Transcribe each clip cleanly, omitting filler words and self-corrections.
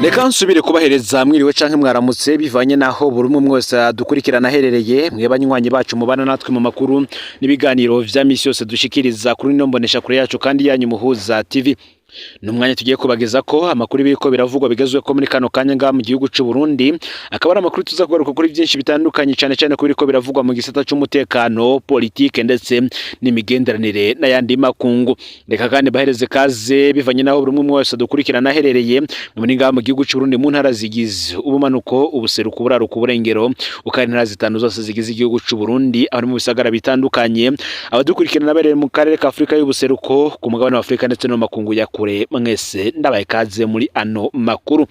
Reka nsubire kubahereza mwiriwe canke mwaramutse, bivanye naho buri umwe wese adukurikirana aherereye. Mwe banywanyi bacu mubana natwe mu makuru n'ibiganiro vya misi yose dushikiriza kuri ino mbonesha kure yacu kandi yanyu Muhuza TV, ni umwanya tugiye kubageza ko amakuru biriko biravugwa bigezweho muri kano kanya ngaha mu gihugu c'u Burundi. Akaba ari amakuru tuza kugaruka kuri byinshi bitandukanye, cane cane ko biriko biravugwa mu gisata c'umutekano, politike ndetse n'imigenderanire n'ayandi makungu. Reka kandi bahereze kaze bivanye naho buri umwe wese dukurikirana aherereye muri ngaha mu gihugu c'u Burundi, mu ntara zigize ubumanuko, ubuseruko, uburaruko, uburengero, uko ari intara zitanu zose zigize igihugu c'u Burundi, abari mu bisagara bitandukanye, abadukurikirana bereye mu karere ka Afurika y'ubuseruko, ku mugabane wa Afurika ndetse no mu makungu ya kure, mwese ndabaye kaze muri ano makuru.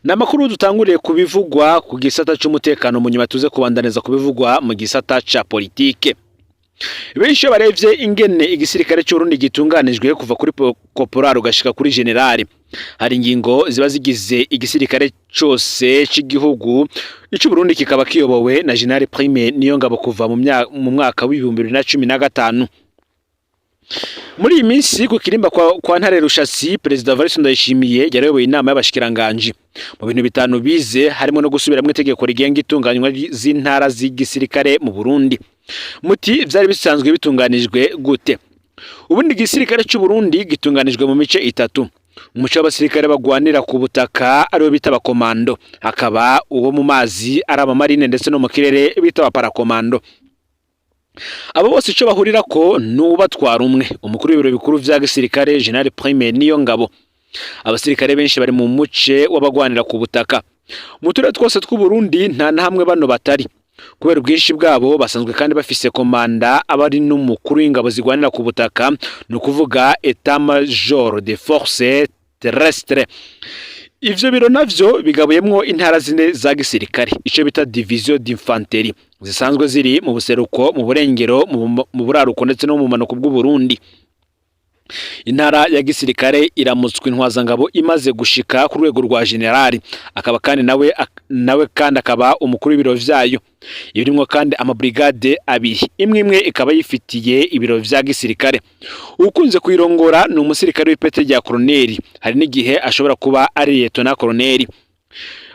Ni amakuru dutanguriye ku bivugwa ku gisata c'umutekano, mu nyuma tuze kubandaniza ku bivugwa mu gisata ca politike. Benshi iyo baravye ingene igisirikare c'Uburundi gitunganijwe kuva kuri caporal ugashika kuri général, hari ingingo ziba zigize igisirikare cose c'igihugu. Ic'Uburundi kikaba kiyobowe na Général Prime Niyongabo kuva mu mwaka w'2015. Muri iyi minsi ku kirimba kwa Ntare Rushatsi, Perezida Evariste Ndayishimiye yarayoboye inama y'abashikiranganji. Mu bintu bitanu bize harimo no gusubiramwo itegeko rigenga itunganywa z'intara z'igisirikare mu Burundi. Muti vyari bisanzwe bitunganijwe gute? Ubundi igisirikare c'u Burundi gitunganijwe mu mice itatu: umuco w'abasirikare bagwanira ku butaka, aribo bita abakomando, hakaba uwo mu mazi ari abamarine, ndetse no mu kirere bita abaparakomando. Abo bose ico bahurirako ni ubatwara umwe, umukuru w'ibiro bikuru vya gisirikare, Général Prime Niyongabo. Abasirikare benshi bari mu muce w'abagwanira ku butaka. Mu turere twose tw'u Burundi nta na hamwe bano batari. Kubera ubwinshi bwabo, basanzwe kandi bafise komanda aba ari n'umukuru w'ingabo zigwanira ku butaka, ni ukuvuga état major de force terrestre. Ivyo biro navyo bigabuyemwo intara zine za gisirikare, ico bita division d'infanterie, zisanzwe ziri mu buseruko, mu burengero, mu buraruko ndetse no mu bumanuko bw'Uburundi. Intara ya gisirikare iramutswa intwazangabo imaze gushika ku rwego rwa général, akaba kandi nawe kandi akaba umukuru w'ibiro vyayo. Ibirimwo kandi amabrigade abiri, imwe imwe ikaba yifitiye ibiro vya gisirikare. Ukunze kuyirongora ni umusirikare w'ipete rya koroneri, hari n'igihe ashobora kuba ari lieutenant colonel.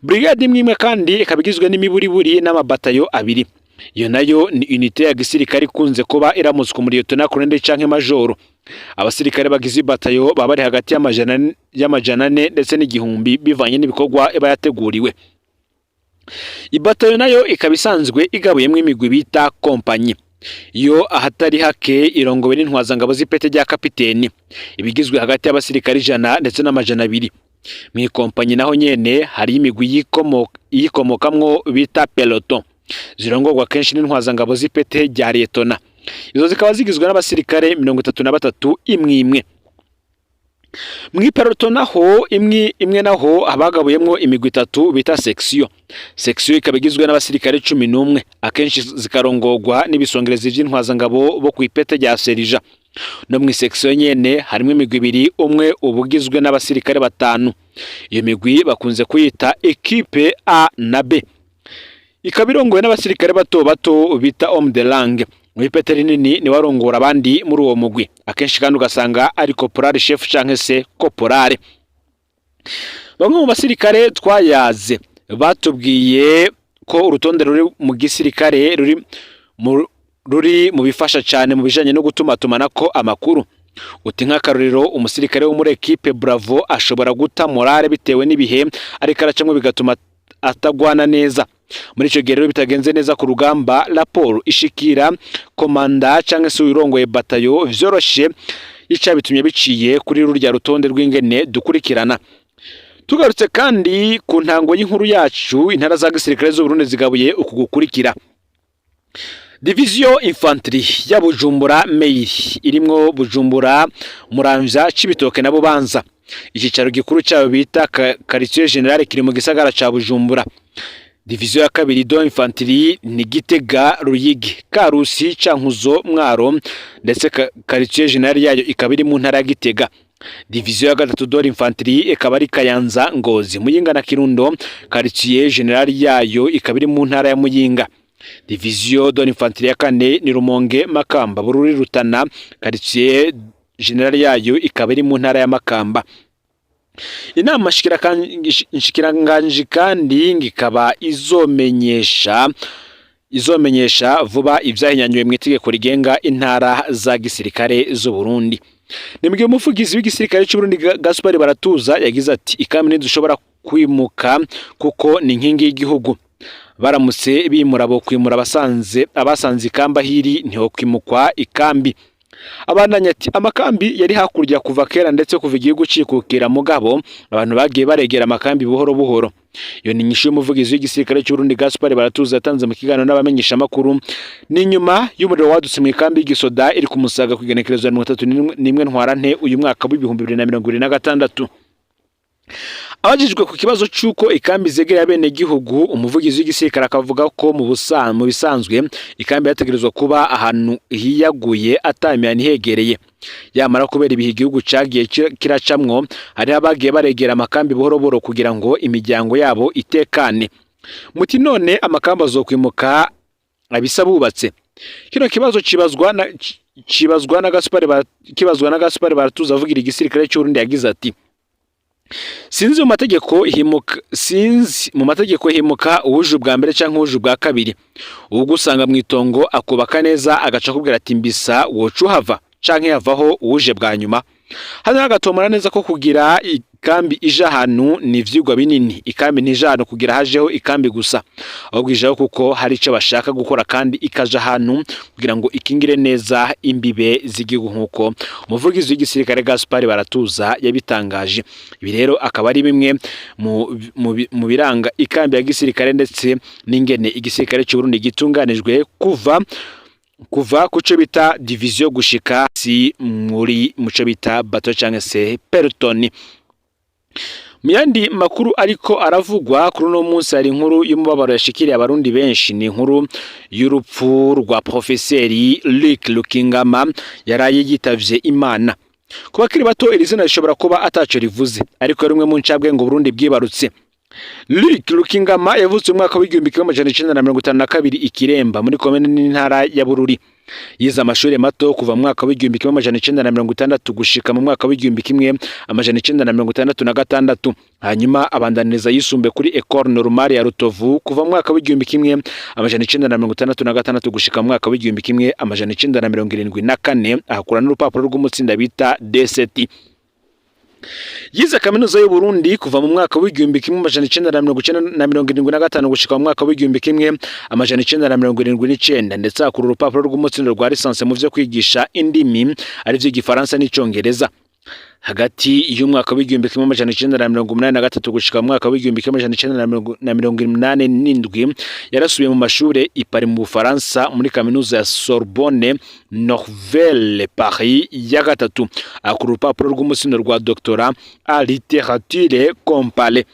Brigade imwe imwe kandi ikaba igizwe n'imiburiburi n'amabatayo abiri. Iyo nayo ni unité ya gisirikare ikunze kuba iramutswa muri lieutenant colonel canke majoro. Abasirikare bagize ibatayo baba bari hagati y'amajana 4 ndetse n'1000, bivanye n'ibikorwa iba yateguriwe. Ibatayo nayo ikaba isanzwe igabuyemwo imigwi bita kompanyi. Yo ahatari hake irongowe n'intwazangabo z'ipete rya kapiteni, ibigizwe hagati y'abasirikare 100 ndetse n'200. Mu ikompanyi naho nyene hari imigwi yikomokamwo bita peloton, zirongorwa kenshi n'intwazangabo z'ipete rya lieutenant. Izo zikaba zigizwe n'abasirikare 33 imwe imwe. Mu ipeloton naho imwe imwe naho abagabuyemwo imigwi itatu bita section. Section ikaba igizwe n'abasirikare 11, akenshi zikarongorwa n'ibisongerezi vy'intwazangabo bo ku ipete rya serija. No mu section nyene harimo imigwi ibiri, umwe uba ugizwe n'abasirikare batanu. Iyo migwi bakunze kuyita équipe A na B, ikaba irongowe n'abasirikare bato bato bita homme de rang. Mu ipete rinini niwe arongora abandi muri uwo mugwi, akenshi kandi ugasanga ari caporal chef canke se caporal. Bamwe mu basirikare twayaze batubwiye ko urutonde ruri mu gisirikare ruri mu bifasha cyane mu bijanye no gutumatumanako amakuru. Uti nk'akarorero, umusirikare wo muri équipe Bravo ashobora guta morale bitewe n'ibihe ariko aracamwo, bigatuma atagwana neza. Muri ico gihe rero bitagenze neza ku rugamba, raporo ishikira komanda canke se urongoye batayo vyoroshe, icabitumye biciye kuri rurya rutonde rw'ingene dukurikirana. Tugarutse kandi ku ntango y'inkuru yacu, intara za gisirikare z'Uburundi zigabuye uku gukurikira: Division Infanterie ya Bujumbura Mairie, irimwo Bujumbura, Muramvya, Cibitoke na Bubanza. Icicaro gikuru cyayo bita Quartier Général kiri mu gisagara ca Bujumbura. Division ya kabiri de Infanterie ni Gitega, Ruyigi, Karusi, Cankuzo, Mwaro, ndetse Quartier Général yayo ikaba iri mu ntara ya Gitega. Division ya gatatu de Infanterie ikaba ari Kayanza, Ngozi, Muyinga na Kirundo, Quartier Général yayo ikaba iri mu ntara ya Muyinga. Division de Infanterie ya kane ni Rumonge, Makamba, Bururi, Rutana, Quartier Général yayo ikaba iri mu ntara ya Makamba. Inama nshikiranganji kandi ngikaba izomenyesha vuba ivyahinyanyuwe mu itegeko rigenga intara za gisirikare z'u Burundi. Ni mugihe umuvugizi w'igisirikare cy'u Burundi Gaspard Baratuza yagize ati: "Ikambi ntidushobora kwimuka kuko ni inkingi y'igihugu. Baramutse bimura bo kwimura abasanze ikambi ahiri, ntiho kwimukwa ikambi." Abandanya ati: "Amakambi yari hakurya kuva kera, ndetse kuva igihugu cikukira, mugabo abantu bagiye baregera amakambi buhoro buhoro." Iyo ni inyishu y'umuvugizi w'igisirikare cy'u Burundi Gaspard Baratuza yatanze mu kiganiro n'abamenyeshamakuru. Ni nyuma y'umuriro wadutse mu ikambi y'igisoda iri ku Musaga ku igenekerezo ya 31 Ntwarante uyu mwaka w'2026. Abajijwe ku kibazo c'uko ikambi zegereye abenegihugu, umuvugizi w'igisirikare akavuga ko mu bisanzwe ikambi yategerezwa kuba ahantu hiyaguye, atamihana ihegereye. Yamara kubera ibihe igihugu cagiye kiracamwo, hariho abagiye baregera amakambi buhoro buhoro kugira ngo imiryango yabo itekane. Muti: "None amakambi azokwimuka abisa bubatse?" Kino kibazo kibazwa na Gaspard Baratuza avugira igisirikare cy'u Burundi, yagize ati: "Sinzi mu mategeko himuka uwuje ubwa mbere canke uwuje ubwa kabiri. Ubwo usanga mu itongo akubaka neza, agaca akubwira ati mbisa woca uhava, canke havaho uwuje bwa nyuma." Hano hagatomora neza ko kugira ikambi ije ahantu ni ivyigwa binini. Ikambi ntije ahantu kugira hajeho ikambi gusa, ahubwo ijaho kuko hari ico bashaka gukora, kandi ikaja ahantu kugira ngo ikingire neza imbibe z'igihugu, nk'uko umuvugizi w'igisirikare Gaspard Baratuza yabitangaje. Ibi rero akaba ari bimwe mu biranga ikambi ya gisirikare, ndetse n'ingene igisirikare cy'u Burundi gitunganijwe kuva ku cyo bita division gushika si muri muco bita bataillon cyangwa se peloton. Mu yandi makuru ariko aravugwa kuri uno munsi, hari inkuru y'umubabaro yashikiriye abarundi benshi. Ni inkuru y'urupfu rwa Profeseri Luc Rukingama yaraye yitavye Imana. Ku bakiri bato iri zina rishobora kuba ataco rivuze, ariko yari umwe mu ncabwenge Burundi bwibarutse. Luc Rukingama yavutse mu mwaka w'1952 i Kiremba, muri komine n'intara ya Bururi. Yize amashuri mato kuva mu mwaka w'1960 gushika mu mwaka w'1966, hanyuma abandaniriza yisumbuye kuri Ecole Normale ya Rutovu kuva mu mwaka w'1966 gushika mu mwaka w'1974, ahakura n'urupapuro rw'umutsinda bita D7. Yize kaminuza y'u Burundi kuva mu mwaka w'1975 gushika mu mwaka w'1979, ndetse akura urupapuro rw'umutsindo rwa licence mu vyo kwigisha indimi, arivyo Igifaransa n'Icongereza. Hagati y'umwaka w'1983 gushika mu mwaka w'1987 yarasubiye mu mashure i Paris mu Bufaransa, muri kaminuza ya Sorbonne Nouvelle Paris ya gatatu, akura urupapuro rw'umutsindo rwa doctorat en littérature comparée.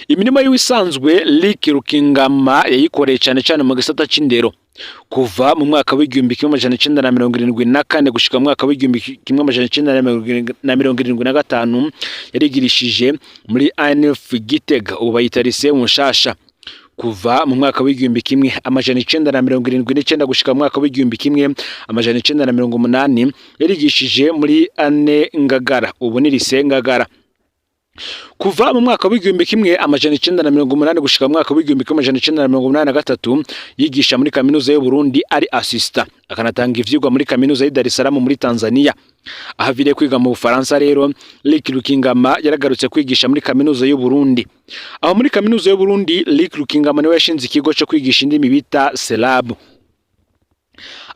Imirimo yiwe isanzwe, Luc Rukingama yayikoreye cyane cyane mu gisata c'indero. Kuva mu mwaka w'1974 gushika mu mwaka w'1975 yarigirishije muri ANF Gitega, ubu bayita Lycée Mushasha. Kuva mu mwaka w'1979 gushika mu mwaka w'1980 yarigishije muri ANE Ngagara, ubu ni Lycée Ngagara. Kuva mu mwaka w'1980 gushika mu mwaka w'1983 yigisha muri kaminuza y'u Burundi ari assistant, akanatanga ivyigwa muri kaminuza y'i Dar es Salaam muri Tanzania. Aho aviriye kwiga mu Bufaransa rero, Luc Rukingama yaragarutse kwigisha muri kaminuza y'u Burundi. Aho muri kaminuza y'u Burundi, Luc Rukingama niwe yashinze ikigo cyo kwigisha indimi bita CELAB.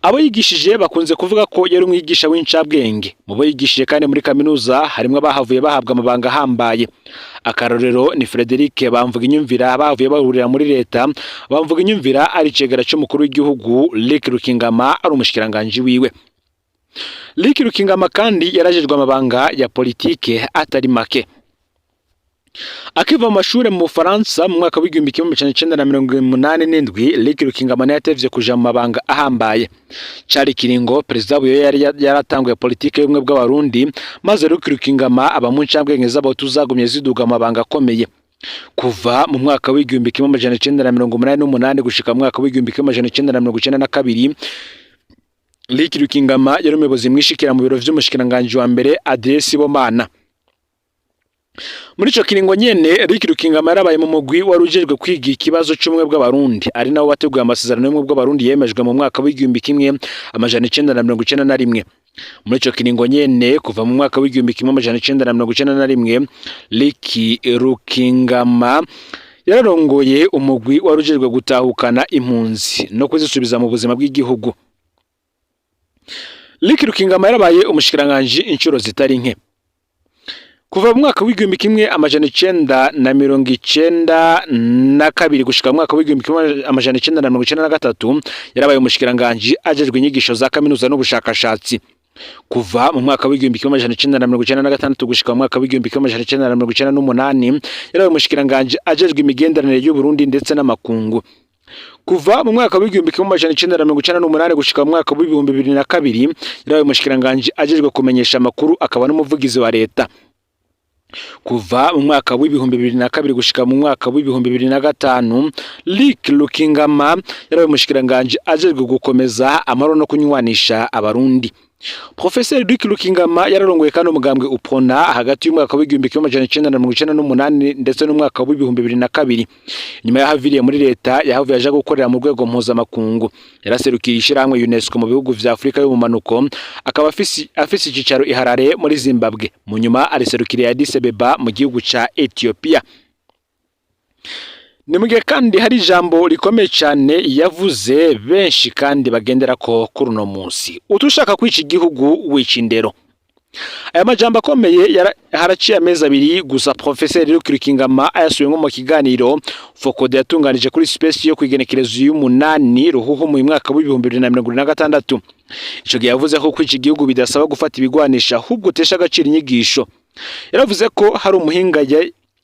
Abo yigishije bakunze kuvuga ko yari umwigisha w'incabwenge. Mu bo yigishije kandi muri kaminuza harimwo abahavuye bahabwa amabanga ahambaye. Akarorero ni Frederic Bamvuginyumvira, bahavuye bahurira muri leta, Bamvuginyumvira ari icegera c'umukuru w'igihugu, Luc Rukingama ari umushikiranganji wiwe. Luc Rukingama kandi yarajejwe amabanga ya politike atari make. Akiva mu mashure mu Bufaransa mu mwaka w'1987, Luc Rukingama yatevye kuja mu mabanga ahambaye. Cari kiringo Perezida Buyoya yari yaratanguye politike y'ubumwe bw'Abarundi, maze Luc Rukingama aba mu ncabwenge z'Abahutu zagumye ziduga amabanga akomeye. Kuva mu mwaka w'1988 gushika mu mwaka w'1992, Luc Rukingama yari umuyobozi mwishikira mu biro vy'umushikiranganji wa mbere Adrien Sibomana. Muri ico kiringo nyene, Luc Rukingama yarabaye mu mugwi wari ujejwe kwiga ikibazo c'ubumwe bw'Abarundi, ari nawo wateguye amasezerano y'ubumwe bw'Abarundi yemejwe mu mwaka w'1991. Muri ico kiringo nyene, kuva mu mwaka w'1991, Luc Rukingama yararongoye umugwi wari ujejwe gutahukana impunzi no kuzisubiza mu buzima bw'igihugu. Luc Rukingama yarabaye umushikiranganji incuro zitari nke. Kuva mu mwaka w'1992 gushika mu mwaka w'1993 yarabaye umushikiranganji ajejwe inyigisho za kaminuza n'ubushakashatsi. Kuva mu mwaka w'1996 gushika mu mwaka w'1998 yarabaye umushikiranganji ajejwe imigenderanire y'u Burundi ndetse n'amakungu. Kuva mu mwaka w'1998 gushika mu mwaka w'2002 yarabaye umushikiranganji ajejwe kumenyesha amakuru akaba n'umuvugizi wa leta. Kuva mu mwaka w'2002 gushika mu mwaka w'2005 Luc Rukingama yarabaye umushikiranganji ajejwe gukomeza amahoro no kunywanisha Abarundi. Professeur Luc Rukingama yararongoye kandi umugambwe UPRONA hagati y'umwaka w'1998 ndetse n'umwaka w'2002. Nyuma yahaviriye muri leta, yahavuye aja gukorera mu rwego mpuzamakungu. Yaraserukiye ishirahamwe UNESCO mu bihugu vya Afurika y'ubumanuko, akaba afise icicaro i Harare muri Zimbabwe. Mu nyuma ariserukiriye Addis Abeba mu gihugu ca Ethiopia. Ni mugihe kandi hari ijambo rikomeye cane yavuze benshi kandi bagenderako kuri uno munsi: "Utushaka kwica igihugu wica indero." Aya majambo akomeye haraciye amezi 2 gusa Professeur Luc Rukingama ayasubiyemwo mu kiganiro Fokode yatunganije kuri Space yo kwigenekerezo y'umunani Ruhuhu mu mwaka w'2026. Ico gihe yavuze ko kwica igihugu bidasaba gufata ibigwanisha, ahubwo utesha agaciro inyigisho. Yaravuze ko hari umuhinga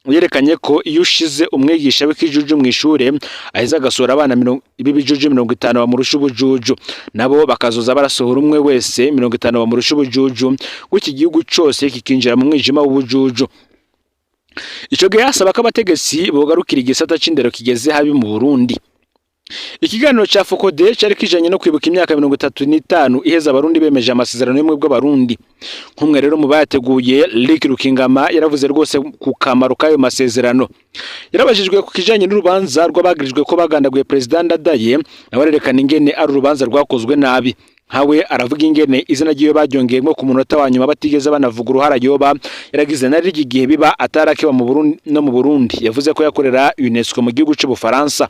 yerekanye ko iyo ushize umwigisha w'ikijuju mw'ishure, aheza agasohora abana b'ibijuju 50 bamurusha ubujuju, nabo bakazoza barasohora umwe wese 50 bamurusha ubujuju, gutyo igihugu cose kikinjira mu mwijima w'ubujuju. Ico gihe yasaba ko abategetsi bogarukira igisata c'indero kigeze habi mu Burundi. Ikiganiro ca Fokode cari kijanye no kwibuka imyaka 35 iheza Abarundi bemeje amasezerano y'ubumwe bw'Abarundi. Nk'umwe rero mu bayateguye, Luc Rukingama yaravuze rwose ku kamaro k'ayo masezerano. Yarabajijwe ku kijanye n'urubanza rw'abagirijwe ko bagandaguye Perezida Ndadaye, nawe arerekana ingene ari urubanza rwakozwe nabi. Nkawe aravuga ingene izina ryiwe baryongeyemwo ku munota wa nyuma, batigeze banavuga uruhara yoba yaragize nari igihe biba atarakiba mu Burundi no mu Burundi. Yavuze ko yakorera UNESCO mu gihugu c'Ubufaransa.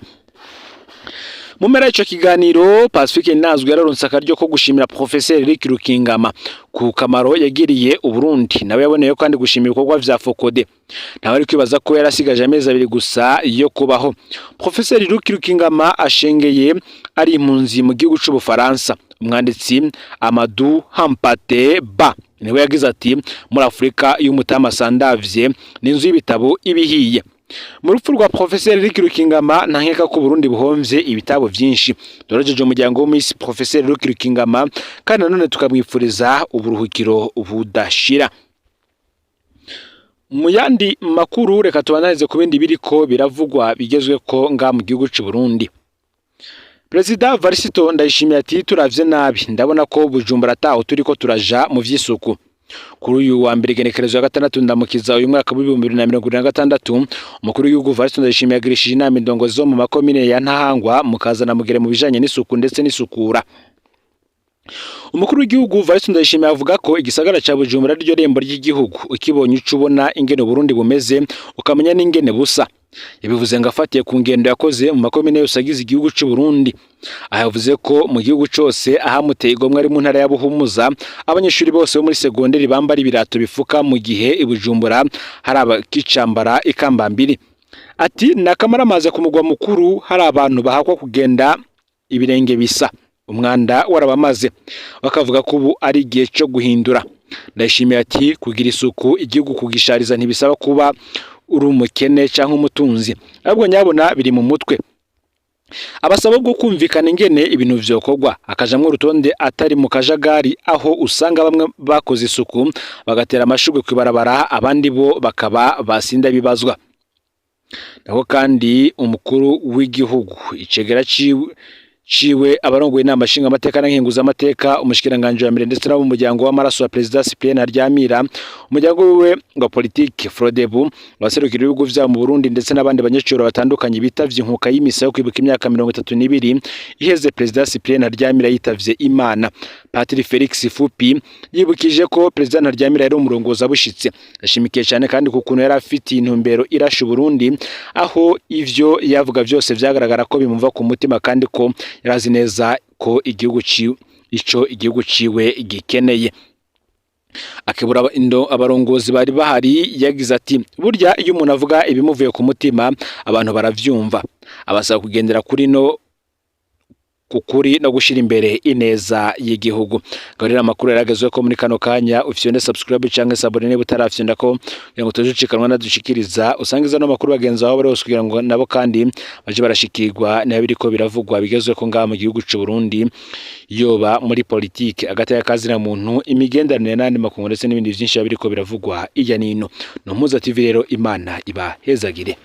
Mu mpera y'ico kiganiro, Pacifique Nazwe yararonse akaryo ko gushimira Professeur Luc Rukingama ku kamaro yagiriye Uburundi. Nawe yaboneyeho kandi gushimira ibikorwa vya Fokode. Ntawe ari kwibaza ko yarasigaje amezi 2 gusa yo kubaho. Professeur Luc Rukingama ashengeye ari impunzi mu gihugu c'Ubufaransa. Umwanditsi Amadou Hampate Ba niwe yagize ati: "Muri Afurika y'umutama sandavye n'inzu y'ibitabo ibihiye." Mu rupfu rwa Professeur Luc Rukingama, nta nkeka ko Burundi buhomvye ibitabo vyinshi. Dorojeje umuryango w'Miss Professeur Luc Rukingama, kandi nanone tukamwifuriza uburuhukiro budashira. Mu yandi makuru, reka tubananize ku bindi biriko biravugwa bigezweko nga mu gihugu c'u Burundi. Perezida Varisito Ndayishimiye ati: "Turavye nabi, ndabona ko Bujumbura ataho turiko turaja mu vy'isuku." Kuri uyu wa mbere, igenekerezo ya 6 Ndamukiza uyu mwaka w'2026, umukuru w'igihugu Varisito Ndayishimiye yagirishije inama indongozi zo mu makomine ya Ntahangwa, Mukazana, Mugere mu bijanye n'isuku ndetse n'isukura. Umukuru w'igihugu Varisito Ndayishimiye avuga ko igisagara ca Bujumbura ariryo rembo ry'igihugu, ukibonye uca ubona ingene Burundi bumeze, ukamenya n'ingene busa. Yabivuze ngo afatiye ku ngendo yakoze mu makomine yose agize igihugu c'u Burundi. Aha yavuze ko mu gihugu cose ahamuteye igomwe ari mu ntara ya Buhumuza, abanyeshuri bose bo muri segonderi bambara ibirato bifuka, mu gihe i Bujumbura hari abakicambara ikambambiri. Ati: "Nakamaramaza ku mugwa mukuru hari abantu bahakwa kugenda ibirenge bisa, umwanda warabamaze." Bakavuga ko ubu ari igihe cyo guhindura. Ndayishimiye ati: "Kugira isuku igihugu, kugishariza, ntibisaba kuba uri umukene cyangwa umutunzi, ahubwo nyabona biri mu mutwe." Abasaba bwo kumvikana ingene ibintu vyokorwa, hakajamwo urutonde, atari mu kajagari, aho usanga bamwe bakoze isuku bagatera amashurwe kw'ibarabara, abandi bo bakaba basinda bibazwa. Naho kandi umukuru w'igihugu, icegera ciwe Ciwe, abarongoye inama nshingamateka na nkenguzamateka, umushikiranganji wa mbere ndetse nabo mu muryango w'amaraso wa Perezida Cyprien Ntaryamira, umuryango wiwe wa politike Frodebu, abaserukira ibihugu vyabo mu Burundi ndetse n'abandi banyacuro batandukanye bitavye inkuka y'imisa yo kwibuka imyaka 32 iheze Perezida Cyprien Ntaryamira yitavye Imana. Patiri Felix Fupi yibukije ko Perezida Ntaryamira yari umurongozi abushitse. Yashimikiye cyane kandi ku kuntu yari afitiye intumbero irasha Burundi, aho ivyo yavuga vyose vyagaragara ko bimuva ku mutima kandi ko yarazi neza ko igihugu ciwe, ico igihugu ciwe gikeneye. Akebura abarongozi bari bahari, yagize ati: "Burya iyo umuntu avuga ibimuvuye ku mutima, abantu baravyumva." Abasaba kugendera kuri no kukuri no gushira imbere ineza y'igihugu. Garira amakuru yaragezwe ko muri kano kanya ufyonde subscribe canke s'abonner niba utarafyonda ko, kugira ngo tujucikanwa nadushikiriza. Usangiza no makuru bagenzi bawe bose kugira ngo nabo kandi baje barashikirwa niba biriko biravugwa bigezwe ko ngaha mu gihugu c'u Burundi, yoba muri politike, agateka kazina muntu, imigenderanire n'andi makungu ndetse n'ibindi vyinshi biba biriko biravugwa iya nino. No Mpuza TV rero, Imana ibahezagire.